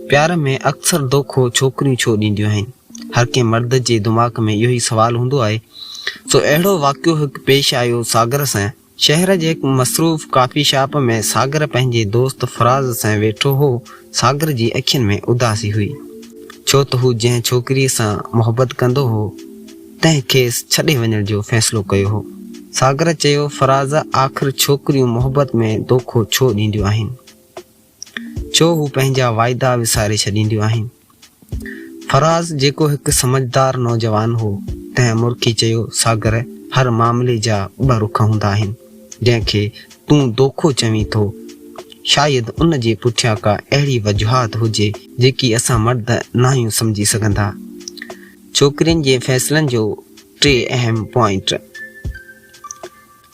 پيار ۾ اڪثر دوکو ڇوڪريون ڇو ڏينديون آهن؟ هر ڪنهن مرد جي دماغ ۾ اهو ئي سوال هوندو آهي. سو اهڙو واقعو هڪ پيش آيو ساگر سان. شهر جي هڪ مصروف ڪافي شاپ ۾ ساگر پنهنجي دوست فراز سان ويٺو هو. ساگر جي اکين ۾ اداسي هئي. ڇو ته هو جنهن ڇوڪريء سان محبت ڪندو هو، تنهن کيس ڇڏي وڃڻ جو فيصلو ڪيو هو. ساگر چيو، فراز آخر ڇوڪريون محبت ۾ دوکو ڇو ڏينديون آهن؟ ڇو هو پنهنجا واعدا وساري ڇڏينديون آهن؟ فراز جيڪو هڪ سمجهدار نوجوان هو، تنهن مرڪي چيو، ساگر، هر معاملي جا ٻه رخ هوندا آهن. جنهن کي تون دوکو چوين ٿو، شايد ان جي پٺيان ڪا اهڙي وجوهات هجي، جيڪي اسان مرد ناهيون سمجهي سگهندا. ڇوڪرين جي فيصلن جو ٽي اهم پوائنٽ.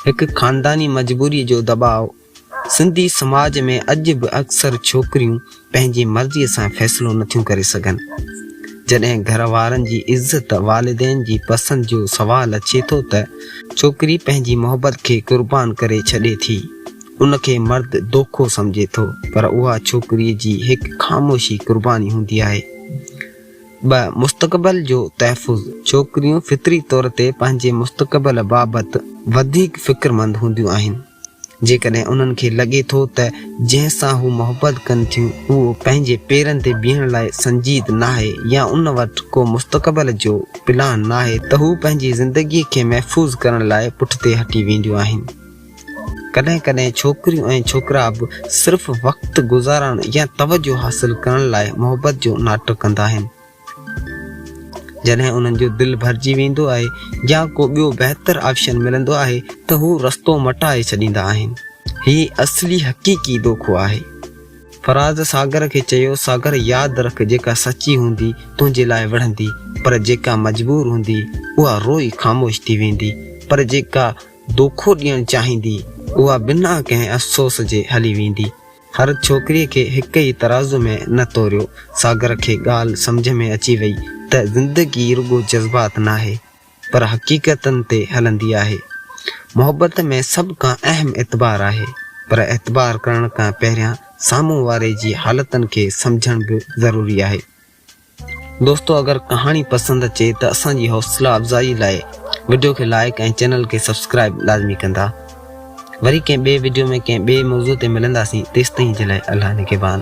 هڪ خانداني مجبوريء جو دٻاء، سنڌي سماج ۾ اڄ به اڪثر ڇوڪريون پنهنجي مرضيء سان فيصلو نٿيون ڪري سگهن. جڏهن گهر وارن جي عزت، والدين جي پسند جو سوال اچي ٿو ته ڇوڪري پنهنجي محبت کي قربان ڪري ڇڏي ٿي. ان کي مرد دوکو سمجهي ٿو، پر اها ڇوڪريء جي هڪ خاموشي قرباني هوندي آهي. ٻه، مستقبل جو تحفظ، ڇوڪريون فطري طور تي پنهنجي مستقبل بابت وڌيڪ فڪرمند هونديون آهن. جيڪڏهن انهن کي لڳي ٿو ته جنهن سان هو محبت ڪن ٿيون اهو پنهنجي پيرن تي بيهڻ لاء سنجيد ناهي يا ان وٽ ڪو مستقبل جو پلان ناهي ته هو پنهنجي زندگي کي محفوظ ڪرڻ لاء پٺتي هٽي وينديون آهن. ڪڏهن ڪڏهن ڇوڪريون ۽ ڇوڪرا به صرف وقت گذارڻ يا توجه حاصل ڪرڻ لاء محبت جو ناٽڪ ڪندا آهن. جڏهن انهن جو دل ڀرجي ويندو آهي يا ڪو ٻيو بهتر آپشن ملندو آهي ته هو رستو مٽائي ڇڏيندا آهن. هي اصلي حقيقي دوکو آهي. فراز ساگر کي چيو، ساگر ياد رک جيڪا سچي هوندي تنهنجي لاء وڙهندي پر جيڪا مجبور هوندي اها روئي خاموش ٿي ويندي پر جيڪا دوکو ڏيڻ چاهيندي اها بنا ڪنهن افسوس جي هلي ويندي. هر ڇوڪريء کي هڪ ئي ترازو ۾ نه توريو. ساگر کي ڳالهه سمجهه ۾ اچي وئي ته زندگي رڳو جذبات ناهي، پر حقيقتن تي هلندي آهي. محبت ۾ سڀ کان اهم اعتبار آهي، پر اعتبار ڪرڻ کان پهريان سامهون واري جي حالتن کي سمجهڻ به ضروري آهي. دوستو اگر ڪهاڻي پسند اچي ته اسان جي حوصلا افزائي لاء وڊيو کي لائيڪ ۽ چينل کي سبسڪرائيب لازمي ڪندا. وري ڪنهن ٻئي وڊيو ۾ ڪنهن ٻئي موضوع تي ملنداسين تيستائين جي لاء الله نگهبان.